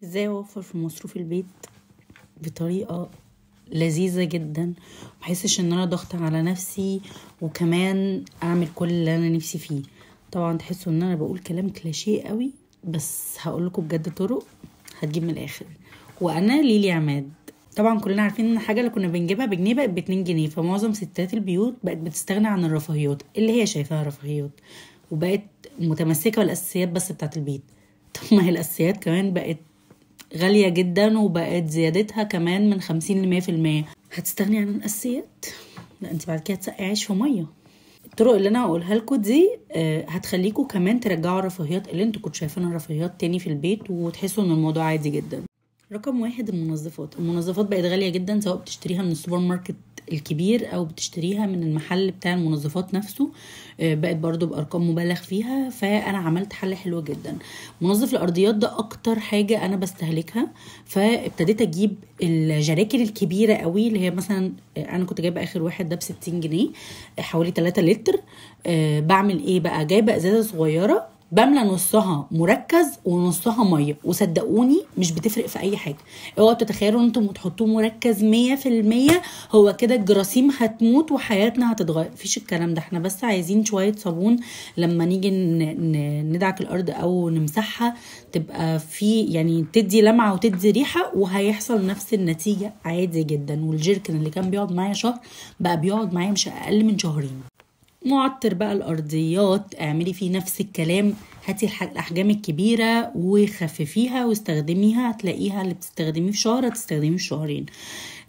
ازاي اوفر في مصروف البيت بطريقة لذيذة جدا، محسش ان انا ضغط على نفسي، وكمان اعمل كل اللي انا نفسي فيه. طبعا تحسوا ان انا بقول كلام كليشيه قوي، بس هقول لكم بجد طرق هتجيب من الاخر. وانا ليلي عماد. طبعا كلنا عارفين ان الحاجة اللي كنا بنجيبها بجنيه بقت ب2 جنيه، فمعظم ستات البيوت بقت بتستغنى عن الرفاهيات اللي هي شايفاها رفاهيات، وبقت متمسكة بالاساسيات بس بتاعت البيت. طب ما هي الاساسيات كمان بقت غالية جدا، وبقت زيادتها كمان من 50 ل 100%. هتستغني عن الاساسيات؟ لا، انت بعد كده هتسقي عيش في مية. الطرق اللي انا هقولها لكم دي هتخليكم كمان ترجعوا الرفاهيات اللي انتوا كنتوا شايفينها رفاهيات تاني في البيت، وتحسوا ان الموضوع عادي جدا. رقم 1، المنظفات. المنظفات بقت غالية جدا، سواء بتشتريها من السوبر ماركت الكبير او بتشتريها من المحل بتاع المنظفات نفسه، بقت برضو بارقام مبالغ فيها. فانا عملت حل حلو جدا. منظف الارضيات ده اكتر حاجة انا بستهلكها، فابتديت اجيب الجراكن الكبيرة قوي، اللي هي مثلا انا كنت جايبه اخر واحد ده ب60 جنيه، حوالي 3 لتر. بعمل ايه بقى؟ جايبه ازازة صغيرة بملى نصها مركز ونصها مية، وصدقوني مش بتفرق في اي حاجة. اوعوا تتخيلوا ان انتم تحطوه مركز 100% هو كده الجراثيم هتموت وحياتنا هتتغير، مفيش الكلام ده. احنا بس عايزين شوية صابون لما نيجي ندعك الارض او نمسحها تبقى في يعني تدي لمعة وتدي ريحه، وهيحصل نفس النتيجة عادي جدا. والجيركن اللي كان بيقعد معايا شهر بقى بيقعد معايا مش اقل من شهرين. معطر بقى الارضيات اعملي فيه نفس الكلام، هاتي الاحجام الكبيرة وخففيها واستخدميها، هتلاقيها اللي بتستخدميه في شهر هتستخدميه في شهرين.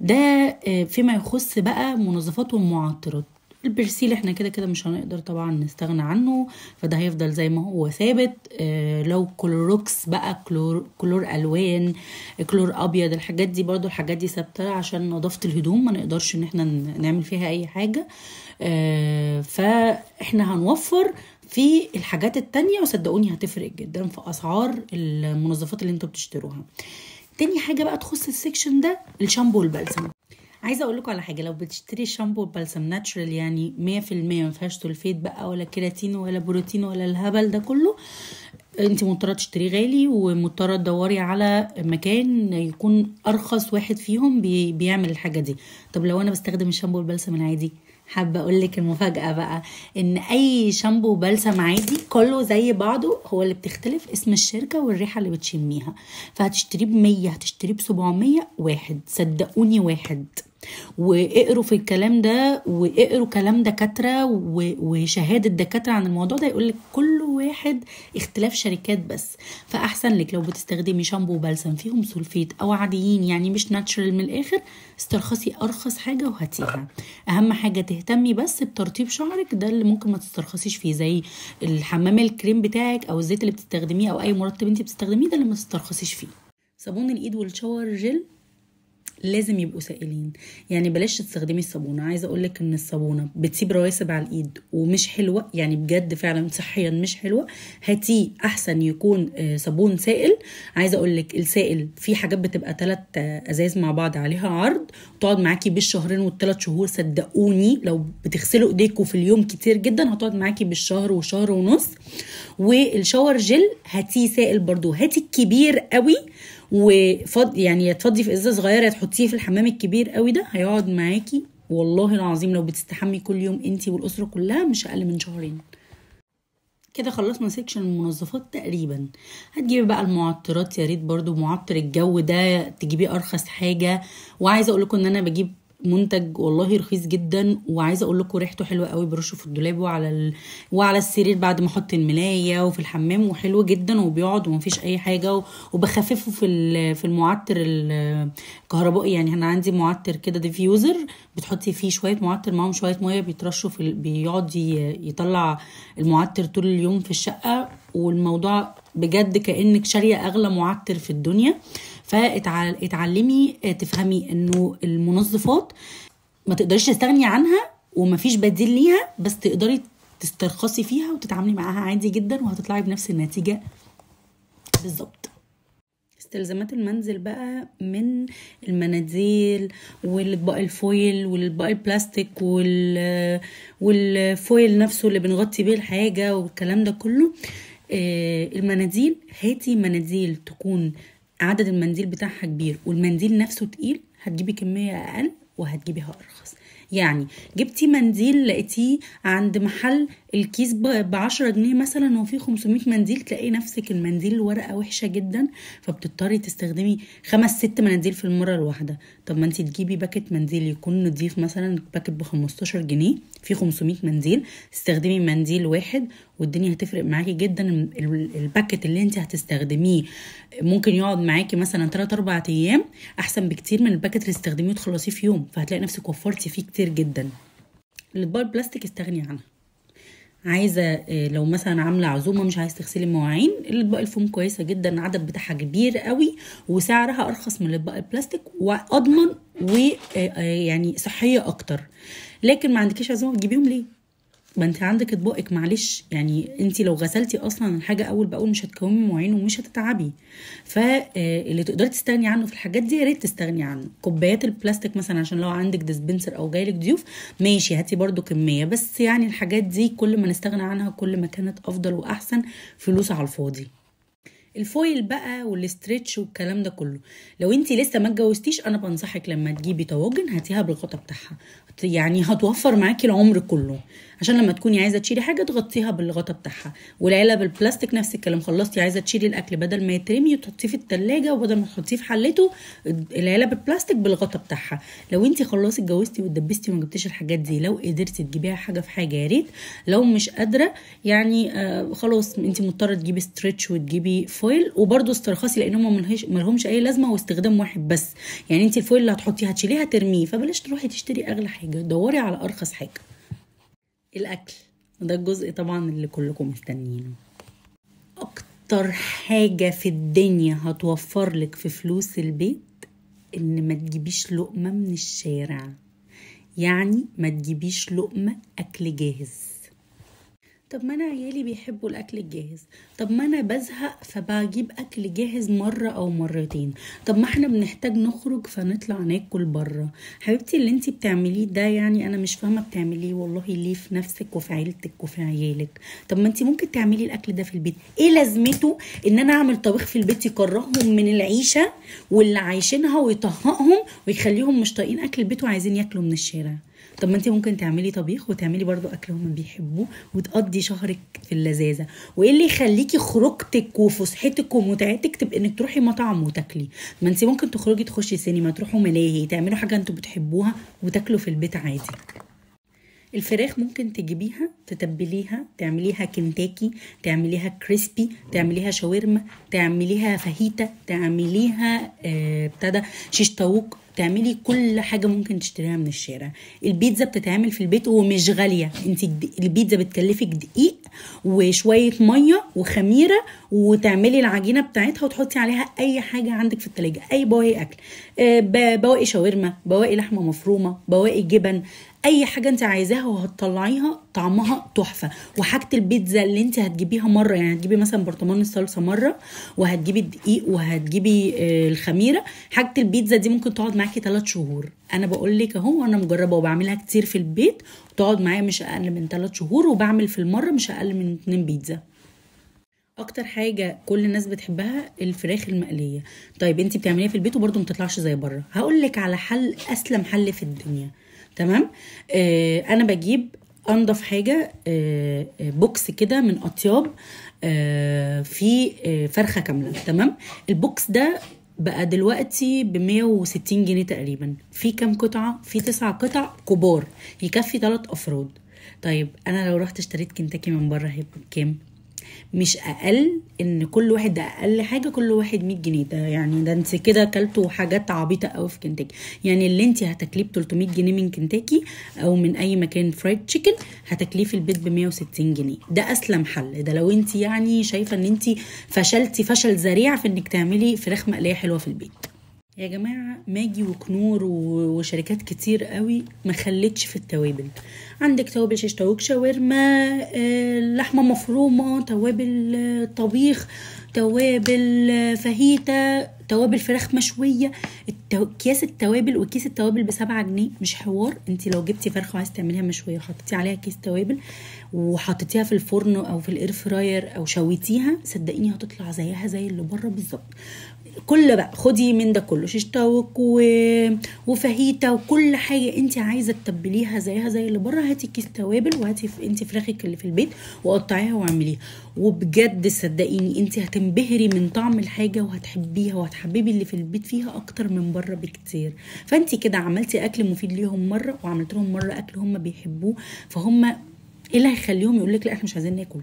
ده فيما يخص بقى منظفات والمعطرات. البرسيل احنا كده كده مش هنقدر طبعا نستغنى عنه، فده هيفضل زي ما هو ثابت. لو كلوروكس بقى، كلور الوان، كلور ابيض، الحاجات دي برضو الحاجات دي ثابتة عشان نظافة الهدوم، ما نقدرش ان احنا نعمل فيها اي حاجة. فاحنا هنوفر في الحاجات التانية، وصدقوني هتفرق جدا في اسعار المنظفات اللي انتوا بتشتروها. تاني حاجة بقى تخص ال section ده، الشامبو والبلسم. عايزه اقول لكم على حاجة، لو بتشتري شامبو وبلسم natural يعني 100% ما فيهاش سلفيت بقى ولا كيراتين ولا بروتين ولا الهبل ده كله، انت مضطرة تشتريه غالي، ومضطره تدوري على مكان يكون ارخص واحد فيهم بيعمل الحاجة دي. طب لو انا بستخدم الشامبو والبلسم العادي، حابة اقول لك المفاجاة بقى، ان اي شامبو وبلسم عادي كله زي بعضه، هو اللي بتختلف اسم الشركة والريحه اللي بتشميها. فهتشتريه ب100، هتشتريه ب700، واحد، صدقوني واحد. واقروا في الكلام ده، واقروا كلام دكاترة وشهادة دكاترة عن الموضوع ده، يقولك كل واحد اختلاف شركات بس. فاحسن لك لو بتستخدمي شامبو وبلسم فيهم سلفيت او عاديين يعني مش natural من الاخر، استرخصي ارخص حاجة وهاتيها. اهم حاجة تهتمي بس بترطيب شعرك، ده اللي ممكن ما تسترخصيش فيه، زي الحمام الكريم بتاعك او الزيت اللي بتستخدميه او اي مرطب انت بتستخدميه، ده اللي ما تسترخصيش فيه. صابون الايد وال shower gel لازم يبقوا سائلين، يعني بلاش تستخدمي الصابونه. عايزه اقولك ان الصابونه بتسيب رواسب على الايد ومش حلوة، يعني بجد فعلا صحيا مش حلوة. هاتيه احسن يكون صابون سائل. عايزه اقولك السائل في حاجات بتبقى 3 ازاز مع بعض عليها عرض، تقعد معاكي بالشهرين والثلاث شهور. صدقوني لو بتغسلوا ايديكوا في اليوم كتير جدا هتقعد معاكي بالشهر وشهر ونص. وال shower gel هاتيه سائل برضو، هاتي الكبير قوي وفض، يعني تفضي في ازازة صغيرة تحطيه في الحمام الكبير قوي، ده هيقعد معاكي والله العظيم لو بتستحمي كل يوم انتي والاسرة كلها مش اقل من شهرين. كده خلصنا section المنظفات تقريبا. هتجيبي بقى المعطرات، يا ريت برضو معطر الجو ده تجيبيه ارخص حاجة. وعايزه اقول لكم ان انا بجيب منتج والله رخيص جدا، وعايزه اقول لكم ريحته حلوة قوي، برشه في الدولاب وعلى السرير بعد ما احط الملايه وفي الحمام، وحلو جدا وبيقعد ومفيش اي حاجة. وبخففه في المعطر الكهربائي، يعني انا عندي معطر كده diffuser بتحطي فيه شوية معطر معاهم شوية مية بيترشوا بيقعد يطلع المعطر طول اليوم في الشقة، والموضوع بجد كانك شاريه اغلى معطر في الدنيا. فاتعلمي تفهمي انه المنظفات ما تقدريش تستغني عنها ومفيش بديل ليها، بس تقدري تسترخصي فيها وتتعاملي معاها عادي جدا، وهتطلعي بنفس النتيجة بالظبط. استلزامات المنزل بقى من المناديل والاطباق ال foil والاطباق البلاستيك وال foil نفسه اللي بنغطي بيه الحاجة والكلام ده كله. المناديل هاتي مناديل تكون عدد المنديل بتاعها كبير والمنديل نفسه تقيل، هتجيبي كمية اقل وهتجيبيها ارخص. يعني جبتي منديل لقيتيه عند محل الكيس ب10 جنيه مثلا وفيه 500 منديل، تلاقي نفسك المنديل الورقة وحشة جدا، فبتضطري تستخدمي 5 6 مناديل في المرة الواحدة. طب ما انت تجيبي packet منديل يكون نضيف، مثلا packet ب15 جنيه فيه 500 منديل، تستخدمي منديل واحد والدنيا هتفرق معاكي جدا. ال packet اللي انت هتستخدميه ممكن يقعد معاكي مثلا 3 4 ايام، احسن بكتير من ال packet اللي تستخدميه وتخلصيه في يوم، فهتلاقي نفسك وفرتي فيه كتير جدا. الاطباق البلاستيك استغني عنها. عايزه لو مثلا عامله عزومة مش عايزه تغسلي مواعين، الاطباق الفوم كويسة جدا، العدد بتاعها كبير قوي وسعرها ارخص من الاطباق البلاستيك واضمن ويعني صحية اكتر. لكن ما عندكيش عزومة تجيبيهم ليه؟ ما انت عندك اطباقك، معلش يعني انت لو غسلتي اصلا الحاجة اول باول مش هتكومي مواعين ومش هتتعبي. فاللي تقدري تستغني عنه في الحاجات دي يا ريت تستغني عنه. كوبايات البلاستيك مثلا عشان لو عندك dispenser او جايلك ضيوف ماشي هاتي برده كمية، بس يعني الحاجات دي كل ما نستغنى عنها كل ما كانت افضل واحسن، فلوس على الفاضي. ال foil بقى وال stretch والكلام ده كله، لو انت لسه ما اتجوزتيش انا بنصحك لما تجيبي طواجن هاتيها بالغطا بتاعها، يعني هتوفر معاكي العمر كله، عشان لما تكوني عايزه تشيلي حاجة تغطيها بالغطا بتاعها. والعلب البلاستيك نفس الكلام، خلصتي عايزه تشيلي الاكل بدل ما يترمي تحطيه في الثلاجة وبدل ما تحطيه في حلته، العلب البلاستيك بالغطا بتاعها. لو انت خلاص اتجوزتي واتدبستي وما جبتيش الحاجات دي، لو قدرتي تجيبيها حاجة في حاجة يا ريت، لو مش قادرة يعني خلاص انت مضطرة تجيبي stretch وتجيبي foil، وبرده استرخصي لان هم ملهمش اي لازمه واستخدام واحد بس. يعني انت ال foil اللي هتحطيه هتشيليها ترميه، فبلاش تروحي تشتري اغلى حاجة، دوري على ارخص حاجة. الاكل ده الجزء طبعا اللي كلكم مستنيينه. اكتر حاجة في الدنيا هتوفر لك في فلوس البيت ان ما تجيبيش لقمة من الشارع، يعني ما تجيبيش لقمة اكل جاهز. طب ما انا عيالي بيحبوا الاكل الجاهز، طب ما انا بزهق فبجيب اكل جاهز مرة او مرتين، طب ما احنا بنحتاج نخرج فنطلع ناكل بره. حبيبتي اللي انتي بتعمليه ده يعني انا مش فاهمه بتعمليه والله ليه في نفسك وفي عيلتك وفي عيالك. طب ما انتي ممكن تعملي الاكل ده في البيت، ايه لازمته ان انا اعمل طبيخ في البيت يكرههم من العيشة واللي عايشينها ويطهقهم ويخليهم مش طايقين اكل البيت وعايزين ياكلوا من الشارع؟ طب ما انت ممكن تعملي طبيخ وتعملي برضو اكل هم بيحبوه وتقضي شهرك في اللذاذه. وايه اللي يخليكي خروجتك وفسحتك ومتعتك تبقى انك تروحي مطعم وتاكلي؟ ما انت ممكن تخرجي تخشي سينما، تروحوا ملاهي، تعملوا حاجة انتوا بتحبوها وتاكلوا في البيت عادي. الفراخ ممكن تجيبيها تتبليها، تعمليها كنتاكي، تعمليها crispy، تعمليها شاورما، تعمليها فاهيتا، تعمليها ابتدى شيش طاووق، تعملي كل حاجة ممكن تشتريها من الشارع. البيتزا بتتعمل في البيت ومش غالية، انت البيتزا بتكلفك دقيق وشوية مية وخميره وتعملي العجينة بتاعتها وتحطي عليها اي حاجة عندك في التلاجة، اي بواقي اكل، بواقي شاورما، بواقي لحمه مفرومه، بواقي جبن، اي حاجة انت عايزاها وهتطلعيها طعمها تحفة. وحاجه البيتزا اللي انت هتجيبيها مرة، يعني هتجيبي مثلا برطمان الصلصه مرة وهتجيبي الدقيق وهتجيبي الخميره، حاجة البيتزا دي ممكن تقعد معاكي 3 شهور. انا بقول لك اهو، انا مجربه وبعملها كتير في البيت، تقعد معايا مش اقل من 3 شهور، وبعمل في المرة مش اقل من 2 بيتزا. اكتر حاجة كل الناس بتحبها الفراخ المقليه. طيب انت بتعمليها في البيت وبرده ما بتطلعش زي بره. هقول لك على حل، اسلم حل في الدنيا، تمام؟ انا بجيب انضف حاجة، box كده من اطياب في فرخة كاملة، تمام؟ ال box ده بقى دلوقتي ب 160 جنيه تقريبا. في كام قطعه؟ في 9 قطع كبار، يكفي 3 افراد. طيب انا لو رحت اشتريت كنتاكي من بره هيبقى بكام؟ مش اقل ان كل واحد، ده اقل حاجة كل واحد 100 جنيه. ده يعني ده انت كده اكلتوا حاجات عبيطه قوي في كنتاكي. يعني اللي انت هتاكليه ب 300 جنيه من كنتاكي او من اي مكان fried chicken هتاكليه في البيت ب 160 جنيه. ده اسلم حل، ده لو انت يعني شايفه ان انت فشلتي فشل ذريع في انك تعملي فراخ مقلية حلوة في البيت. يا جماعة ماجي وكنور وشركات كتير قوي ما خلتش في التوابل. عندك توابل شيش طاووق، شاورما، لحمه مفرومه، توابل طبيخ، توابل فاهيتا، توابل فراخ مشوية، اكياس التوابل. وكيس التوابل ب7 جنيه، مش حوار. انت لو جبتي فرخة وعايزه تعمليها مشوية وحطيتي عليها كيس توابل وحطيتيها في الفرن او في ال air fryer او شويتيها، صدقيني هتطلع زيها زي اللي بره بالظبط. كل بقى خدي من ده كله، شيش طاووق وفاهيتا وكل حاجة انت عايزه تتبليها زيها زي اللي بره. هاتي كيس توابل وهاتي انت فراخك اللي في البيت وقطعيها واعمليها، وبجد صدقيني انت هتنبهري من طعم الحاجة وهتحبيها وهتحببي اللي في البيت فيها اكتر من بره بكتير. فانت كده عملتي اكل مفيد ليهم مرة، وعملت لهم مرة اكل هم بيحبوه، فهم ايه اللي هيخليهم يقول لك لا احنا مش عايزين ناكل؟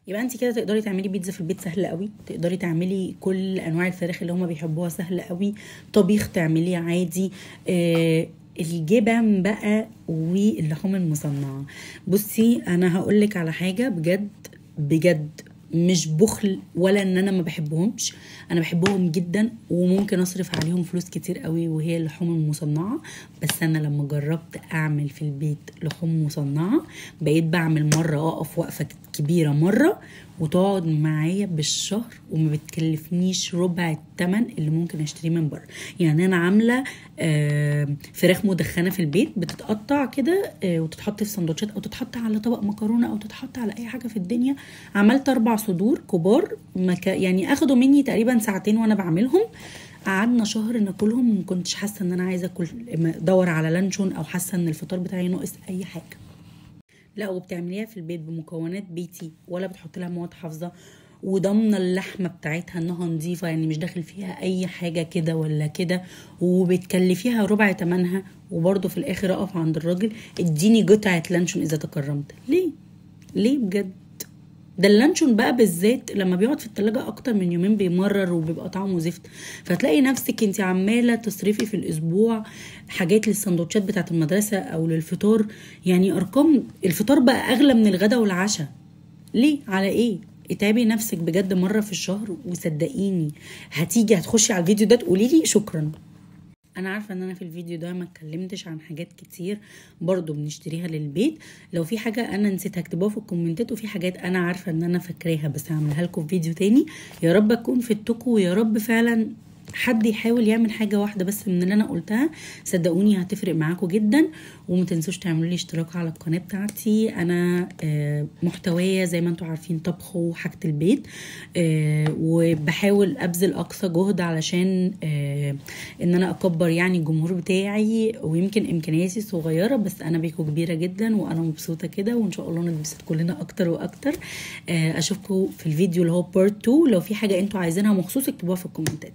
يبقى انت كده تقدري تعملي بيتزا في البيت سهلة قوي، تقدري تعملي كل انواع الفراخ اللي هما بيحبوها سهلة قوي، طبيخ تعمليه عادي. الجبن بقى واللحوم المصنعة، بصي انا هقولك على حاجة بجد بجد، مش بخل ولا ان انا ما بحبهمش، انا بحبهم جدا وممكن اصرف عليهم فلوس كتير قوي، وهي اللحوم المصنعة. بس انا لما جربت اعمل في البيت لحوم مصنعه بقيت بعمل مرة اقف وقفه كبيرة مرة وتقعد معايا بالشهر وما بتكلفنيش ربع الثمن اللي ممكن اشتريه من بره. يعني انا عامله فراخ مدخنه في البيت، بتتقطع كده وتتحط في سندوتشات او تتحط على طبق مكرونه او تتحط على اي حاجة في الدنيا. عملت 4 صدور كبار، يعني اخدوا مني تقريبا ساعتين وانا بعملهم، قعدنا شهر ناكلهم، وما كنتش حاسه ان انا عايزه اكل ادور على لانشون او حاسه ان الفطار بتاعي ناقص اي حاجة. لا، وبتعمليها في البيت بمكونات بيتي، ولا بتحط لها مواد حافظه، وضامنه اللحمة بتاعتها انها نظيفة، يعني مش داخل فيها اي حاجة كده ولا كده، وبتكلفيها ربع ثمنها. وبرده في الاخر اقف عند الراجل اديني قطعه لانشون اذا تكرمت. ليه؟ ليه بجد؟ ده اللانشون بقى بالذات لما بيقعد في التلاجة اكتر من يومين بيمرر وبيبقى طعمه زفت، فتلاقي نفسك انت عماله تصرفي في الاسبوع حاجات للسندوتشات بتاعه المدرسة او للفطار، يعني ارقام الفطار بقى اغلى من الغدا والعشاء. ليه؟ على ايه؟ اتعبي نفسك بجد مرة في الشهر، وصدقيني هتيجي هتخشي على الفيديو ده تقولي لي شكرا. انا عارفه ان انا في الفيديو ده ما اتكلمتش عن حاجات كتير برضو بنشتريها للبيت، لو في حاجة انا نسيتها اكتبوها في الكومنتات، وفي حاجات انا عارفه ان انا فاكراها بس هعملها لكم في فيديو تاني. يا رب اكون فدتكم، ويا رب فعلا حد يحاول يعمل حاجة واحدة بس من اللي انا قلتها، صدقوني هتفرق معاكم جدا. وما تنسوش تعملوا لي اشتراك على القناة بتاعتي، انا محتوايا زي ما انتم عارفين طبخ وحاجه البيت، وبحاول ابذل اقصى جهد علشان ان انا اكبر يعني الجمهور بتاعي، ويمكن امكانياتي صغيرة بس انا بيكو كبيرة جدا، وانا مبسوطة كده، وان شاء الله نتبسط كلنا اكتر واكتر. اشوفكم في الفيديو اللي هو part 2. لو في حاجة انتم عايزينها مخصوص اكتبوها في الكومنتات.